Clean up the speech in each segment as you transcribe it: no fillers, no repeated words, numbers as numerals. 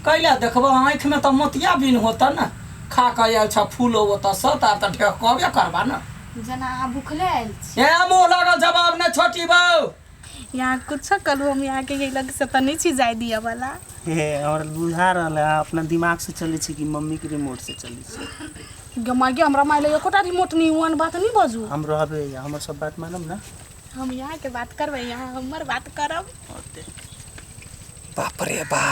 कैला देखबो आँखिमे तऽ मोतिया बिन होता ने खा कऽ आयल छ फूल ओतऽसँ तऽ आब तऽ ढेकबे करबा ने। जेना अहाँ भुखले आयल छी। ए मुँह लागल जवाब नहि छोटी बहू। यहाँ कुछो करू, हम यहाँ के लग से तऽ नहीं छी जाय दिअ वाला। हे हमरा बुझा रहल है अहाँ अपना दिमाग से चलै छी कि मम्मी के रिमोट से चलै छी? गे माय गे, हमरा माय लग एकोटा रिमोट नहीं, ओहन बात नहीं बजू। हम रहबे, हमर सब बात मानब ना? हम यहाँ के बात करबै, यहाँ हमर बात करब। बाप रे बा,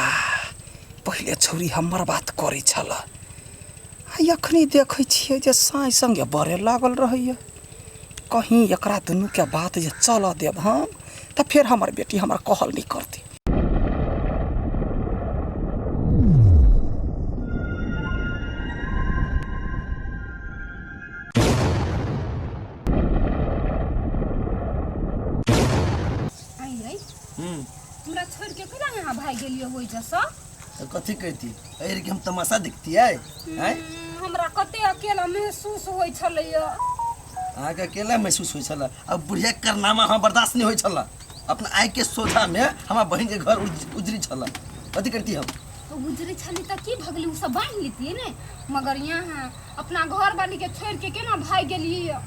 पहिले छौरी हमर बात करै छल आ एखनी देखै छियै जे साँय सङ्गे बड़े लागल रहैए। कहीं एकरा दुनूके बात जे चलऽ देब हम तऽ फेर हमर बेटी हमर कहल नहि करतै। आई रे, हमरा छोड़ के केना यहाँ भाग गेलियो होई जैसा? तो कथी कहती अरे कि हम तमाशा देखती है हैं? हमरा कते अकेला महसूस होई छलैया। अहाँके अकेला महसूस होइ छल? अब बुढ़िया के कारनामा हम बर्दाश्त नहीं होइ छल। अपना आँखि के सोझा में हमार बहिन के घर उजरी छल, कथी करती हम? तो गुजरे छली त की भगली, उ सब बान्हि लेतियै ने, मगर यहाँ अपना घर वाली के छोड़ के केना भागि गेलियै?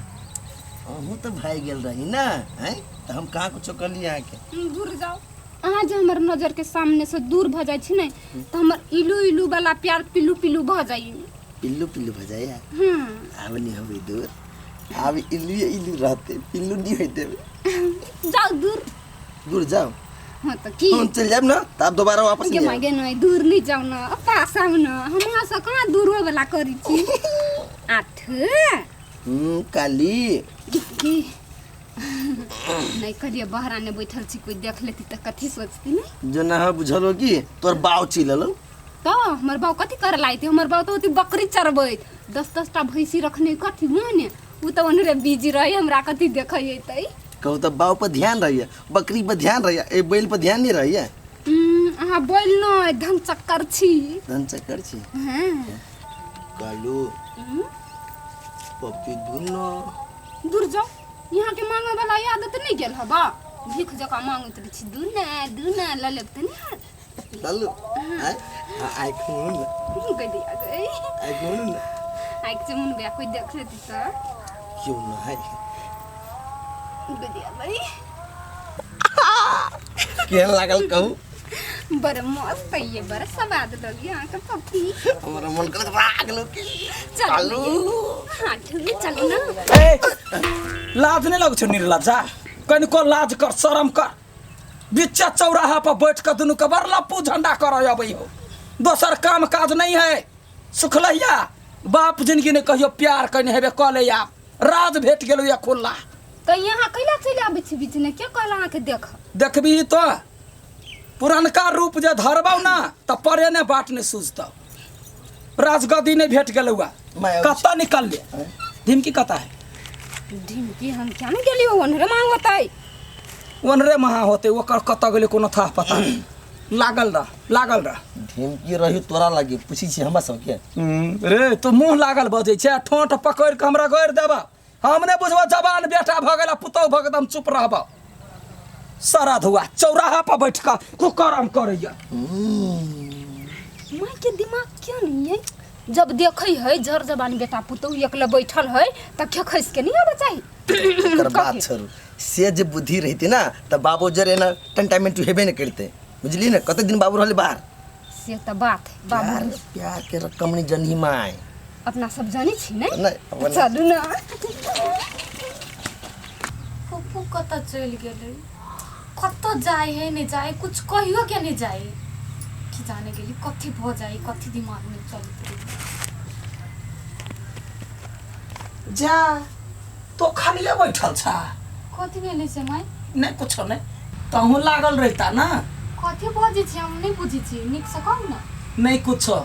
अहूँ तो भागि गेल रही ना हैं? तो हम कहाँ कुछो करली अहाँके? दूर जाओ। अहाँ जे हमर नजर के सामने से दूर भऽ जाइ छी ने तऽ हमर इलू इलू वाला प्यार पिल्लू पिल्लू भऽ जाइ। पिल्लू पिल्लू भऽ जाइए? आब नहीं होबै दूर, आब इल्लू इल्लू रहते, पिल्लू नहीं होते। जाओ दूर। दूर जाओ? हाँ तऽ की हम चल जायब ना तऽ आब दोबारा वापस गे नहीं माय आयब। गे, नहीं दूर नहीं जाओ ना, पास आउ ना, हम अहाँ से कहाँ दूर होय वाला करै छी। आठ काली की नहीं करिए, बहरा ने बैठल छी, कोई देख लेती तऽ कथी सोचती ने? जो ना बुझल हो कि तोर बाव चिलल। तऽ हमर बाउ कथी करे लायते? हमर बाउ तऽ ओती बकरी चरबैत, 10-10 टा भैंसी रखने, कथी माने उ तऽ ओनरे बिजी रहे, हमरा कथी देखै अयतै? कहू तऽ बाव पर ध्यान रहैया, बकरी पर ध्यान रहैया, ए बैल पर ध्यान नहीं रहैया? अहाँ बोल न धन चक्कर छी। धन चक्कर छी? हाँ। कालू पप्पी दुनो। दूर जाओ, यहाँ के मांगे वाला आदत नहीं गेल हबा, भीख जकाँ मांगैत रहै छी, दूना दूना लऽ लेब तऽ नहीं। लालू आय आय खून ना। गई दिया गई। आय खून ना। आँखि से मुन बिया, कोई देख लेती तऽ। क्यों ना है? गई दिया गई। केहन लागल कहू? बड़ मस्त है ये, बड़ स्वाद लगी अहाँ के पप्पी। हमरा मन करत राग लो की। चलू। हाँ ठीक, चलू ना। ए लाज नहीं लगै छौ निर्लज्जा? कनिको लाज कर, शरम कर। बिच्चा चौराहा पर बैठ के दुनू के बड़ लप्पू झंडा करऽ अबै हो, दोसर काम काज नहीं है। सुखलहिया बाप जिनगी ने कहियो प्यार कने हेबे कऽ ले, आब राज भेट गेलो या खुल्ला। तऽ यहाँ कैला चलि आबै छी बीच में? के कहल अहाँके देख? देखबही तो पुरनका रूप जे धरबौ ना तऽ परे ने बाट नहीं सूझतौ। राजगद्दी नहीं भेट गेलौ, माय कतऽ निकलले? ढिमकी कतऽ है? ढिमकी हम क्या नहीं गेलियो, ओनरे मांगतै। ओनरे महा होते, ओकर कतऽ गेलै कोनो थाह पता नहीं। लागल रह, लागल रह। ढिमकी रही तोरा लागी पूछी छी हमरा सबके? रे तू मुँह लागल बजै छै, ठोंठ पकड़ि कऽ हमरा गड़ि देबऽ, हम नहि बुझबऽ। जवान बेटा भऽ गेल आ पुतहु भऽ गेल तऽ हम चुप रहबऽ? सारा धुआ चौराहा पर बैठ कऽ कुकरम करैया। माय के दिमाग क्यों नहीं है? जब देखै है जर जवान बेटा पुतहु एकले बैठल है तऽ खेखैस के नहीं आबऽ चाही। ओकर बात छोड़ू, से जे बुद्धि रहिते ना तऽ बाबू जरे ना टंटा मिंटू हेबे ने करते, बुझली ने? कते दिन बाबू रहले बाहर। से तऽ बात है बाबू। प्यार प्यार के रकम नहीं जनही माय। अपना सब जानै छी ने? नहीं, अपन चलू ना। फूफू कतऽ चलि गेलै? कतऽ जाइ है नहि जाइ, कुछ कहियो के नहि जाइ, की जाने गेली कथी भऽ जाइ, कथी दिमागमे चलैत रहै। जा तो खालिए बैठल छा? कथी भेलै से माय? नहि कुछो नहि, तहूँ लागल रहिता ना। कथी बजै छी, हम नहि बुझै छी, नीकसँ कहू ने। नहि कुछो,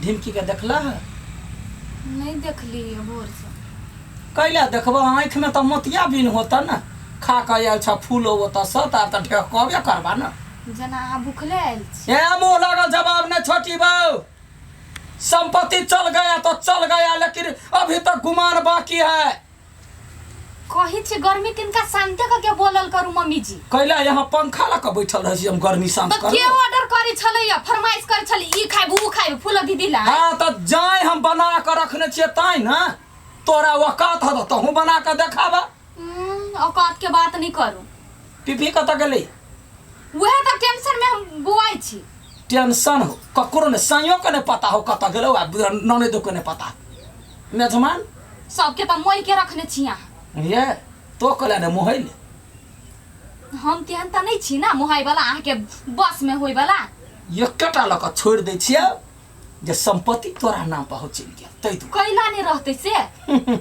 ढिमकी के देखला है? नहि देखली भोरसँ। कैला देखबो? आँखिमे तऽ मोतिया बिन होता ने, खा कऽ आयल छ फूल ओतऽसँ तऽ आब तऽ ढेकबे करबा ने। जेना अहाँ भुखले आयल छी। ए मुँह लागल जवाब नहि छोटी बहू। संपत्ति चल गया तो चल गया, लेकिन अभी तक गुमान बाकी है। कहै छी गर्मी किनका शांत कऽ के बोलल करू मम्मी जी। कैला यहाँ पंखा लऽ कऽ बैठल रहै छी हम गर्मी शांत तऽ के करू? ऑर्डर करै छलैया, फरमाइश करै छलै ई दीदी ला हाँ तऽ जाय हम बना कऽ रखने छियै ताहि ने तोरा औकात हऽ तहूँ बना कऽ देखाबा। औकात के बात नहीं करू। पीपी कतऽ गेलै? वएह तऽ टेंशन में हम बुआइ छी। टेंशन हो ककरो ने साइयो के नहीं पता हो कतऽ गेलै आ ननैदो के नहीं पता। मेजमान सबके तऽ मोहि के रखने छी अहाँ। ये तो कहले ने मोहैल। हम तेहन तऽ नहि छी ना मोहाइ वाला अहाँके बस में होय वाला। एकेटा लऽ कऽ छोड़ि दै छियै जे संपत्ति तोरा नाम पर हो चलि गेल ताहि दुआरे। कैला नहि रहतै से?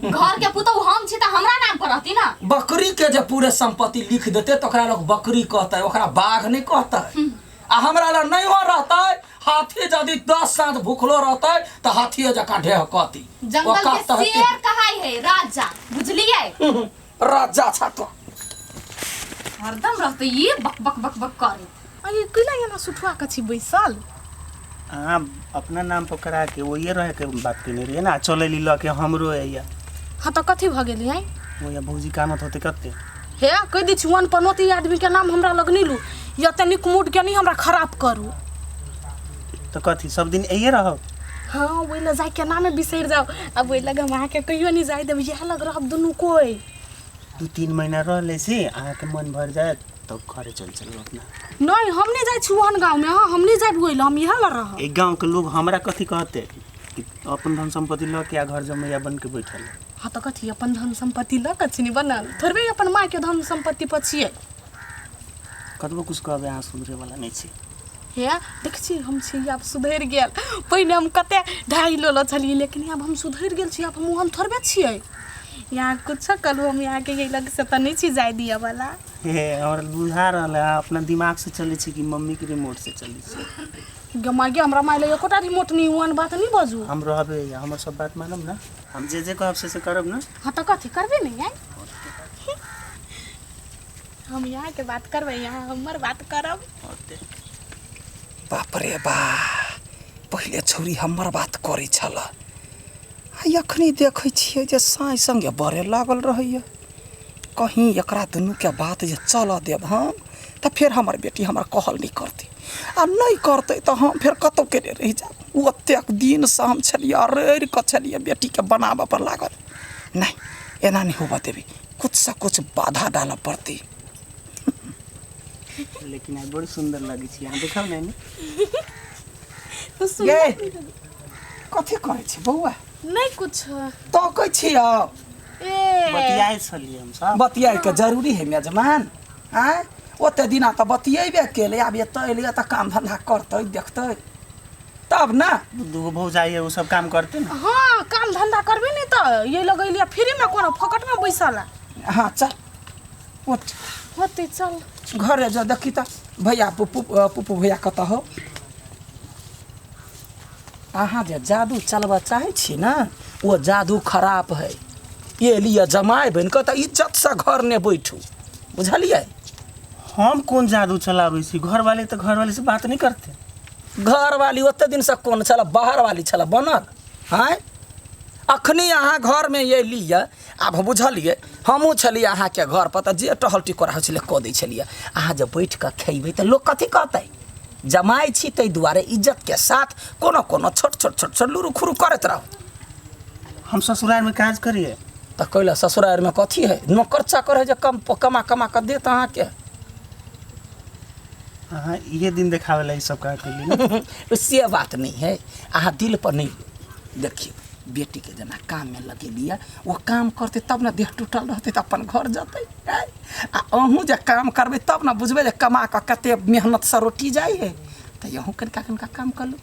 घर के पुतहु हम छी तऽ हमरा नाम पर रहती ना। बकरी के जे पूरे संपत्ति लिख देतै तऽ ओकरा लोग बकरी कहतै, ओकरा बाघ नहि कहतै। आ हमरा लग नहीं हो रहतै, हाथी यदि 10 साँझ भूखलो रहतै तऽ हाथीए जकाँ ढेह कहती। जंगल के शेर कहाई है राजा, बुझलियै? राजा छा तो हरदम रहतै ये बक बक बक बक करैत। अरे कैला एना सुठुआ के छी बैसल? अहाँ अपना नाम पर करा के ओहिए रहे के बात केने रहियै ना, चलै ली लऽ के हमरो अइया। हाँ तऽ कथी भऽ गेलै आइ? ओहिया भौजी कानत होतै कते। हे कहि दै छी वन पनौती आदमी के नाम हमरा लग नहि लू, या तऽ नीक मूड के नहीं हमरा खराब करू। तऽ कथी सब दिन अइए रहब? हाँ ओहि लए जाइके नामे बिसरि जाउ, अब ओहि लग हम अहाँके कहियो नहि जाय देब, इएह लग रहब दुनू कोइ। 2-3 महीना रहले से अहाँके मन भरि जायत तब घरे चल चलू अपना। नहीं हम नहीं जाइ छी ओहन गाँवमे, हाँ हम नहीं जायब ओहि लए, हम इएह लए रहब। एक गाँव के लोग हमरा कथी कहते कि अपन धन संपत्ति लऽ के आ घर जमैया बन के बैठल है। हाँ तऽ कथी अपन धन संपत्ति लऽ के छी बनल, थोड़बे अपन मायके धन संपत्ति पर छियै। कतबो कुछ कहबै अहाँ सुधरे वाला नहीं छी। हे देख छी हम छी आब सुधरि गेल, पहिने हम कते ढाई लोलो छलियै लेकिन आब हम सुधरि गेल छी, आब हम ओहन थोड़बे छियै। यहाँ कुछो कहलू हम यहाँ के लग से तऽ नहीं छी जाय दिअ वाला। हे हमरा बुझा रहल है अपना दिमाग से चलै छी कि मम्मी के रिमोट से चलै छी। गे माय गे हमरा माय लग एकोटा रिमोट नहीं, ओहन बात नहीं बजू। हम रहबे हमर सब बात मानब ना, हम जे जे कहब से से करब ना। हाँ तऽ कथी करबे नहीं आइ, हम यहाँ के बात करबै, यहाँ हमर बात करब। बाप रे बा, पहिले छौरी हमर बात करै छल, आ अखनी देखै छियै जे साँइ संगे बड़े लागल रहैया। कहीं एकरा दुनूके बात जे चलऽ देब हम तऽ फेर हमर बेटी हमर कहल नहि करतै, आ नहि करतै तऽ हम फेर कतहु केने रहि जायब। ओतेक दिनसँ हम छलियै रड़ि कऽ छलियै बेटीके बनाबऽ पर लागल, नहि एना नहि होबऽ देबै, कुछसँ कुछ बाधा डालऽ पड़तै। लेकिन आइ बड़ सुंदर लगै छी अहाँ, देखब ने। ये कथी करै छी बौआ? नहीं कुछ तकै छी आब। ए बतियाइ छलियै हम सब। बतियाइके जरूरी है मेजमान, आँय ओते दिना तऽ बतियेबे केलै, आब एतऽ एलियै तऽ काम धंधा करतै देखतै तब ना। दूगो भौजाइ है ओ सब काम करते ना। हाँ काम धंधा करबे नहीं तऽ ये लगेलियै फ्री में कोनो फोकट में बैसल। हाँ चल उठ होते चल घरे जा देखी तऽ भैया पुप्पू पुप्पू भैया कतऽ हो। अहाँ जे जादू चलबऽ चाहै छी ना ओ जादू खराब है, ये लिए जमाय बनि कऽ तऽ इज्जतसँ घर नहि बैठू, बुझलियै? हम कोन जादू चलाबै छी? घरवाली तऽ घरवाली से बात नहीं करते। घरवाली ओते दिनसँ कोन छल, बाहर वाली छल बनल। आँय अखनी अहाँ घरमे एलियै, आब बुझलियै हमहूँ छलियै अहाँके घर पर तऽ जे टहल टिकोरा होइ छलै कऽ दै छलियै। अहाँ जे बैठ कऽ खेबै तऽ लोक कथी कहतै? जमाइ छी ताहि दुआरे इज्जतके साथ कोनो कोनो छोट छोट छोट छोट लुरु खुरु करैत रहू। हम ससुरालमे काज करियै तऽ कैला ससुरालमे कथी है, नौकर चाकर है जे कम कमा कमा कऽ देत अहाँके। अहाँ इहे दिन देखाबै ला ई सब काज केलियै। से बात नहीं है, अहाँ दिल पर नहीं देखियौ। बेटीके जेना काममे लगेलियै ओ काम करतै तब ने देह टूटल रहतै तऽ अपन घर जेतै। आ अहूँ जे काम करबै तब ने बुझबै जे कमा कऽ कते मेहनतसँ रोटी जाइ है, तऽ अहूँ कनिका कनिका काम करू।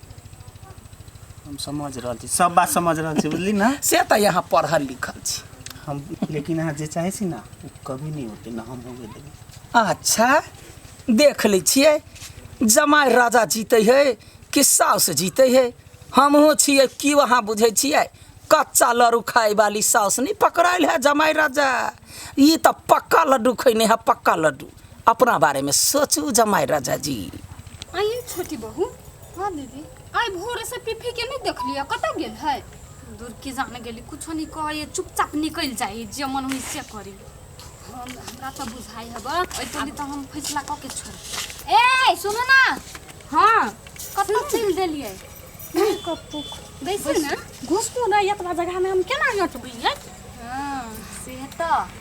हम समझ रहल छी, सब बात समझ रहल छी, बुझली ना। से तऽ यहाँ पढ़ल लिखल छी हम, लेकिन अहाँ जे चाहै छी ना ओ कभी नहीं होतै ना, हम होबे देबै। अच्छा देख लै छियै जमाइ राजा जीतै है कि साउस जीतै है। हमहूँ छियै की अहाँ बुझै छियै, कच्चा लड्डू खाय वाली साउस नहीं पकड़ायल है जमाइ राजा, ई तऽ पक्का लड्डू खैने है, पक्का लड्डू। अपना बारेमे सोचू जमाइ राजा जी। आइए छोटी बहू। हाँ दीदी। आइ भोरे से पीपी के नहीं देखलियै, कतऽ गेल है? दूर के जाने गेली, कुछो नहीं कहै, चुपचाप निकलि जाइ, जे मन होइ से करी। हम हमरा तऽ बुझाइ हब ओहि तऽ हम फैसला कऽ के छोड़। ए सुनू ना। हाँ कतऽ चलि देलियै? कतौ बैसू ने। घुसू ने, एतबा जगहमे हम केना अटबै? हँ, से तऽ।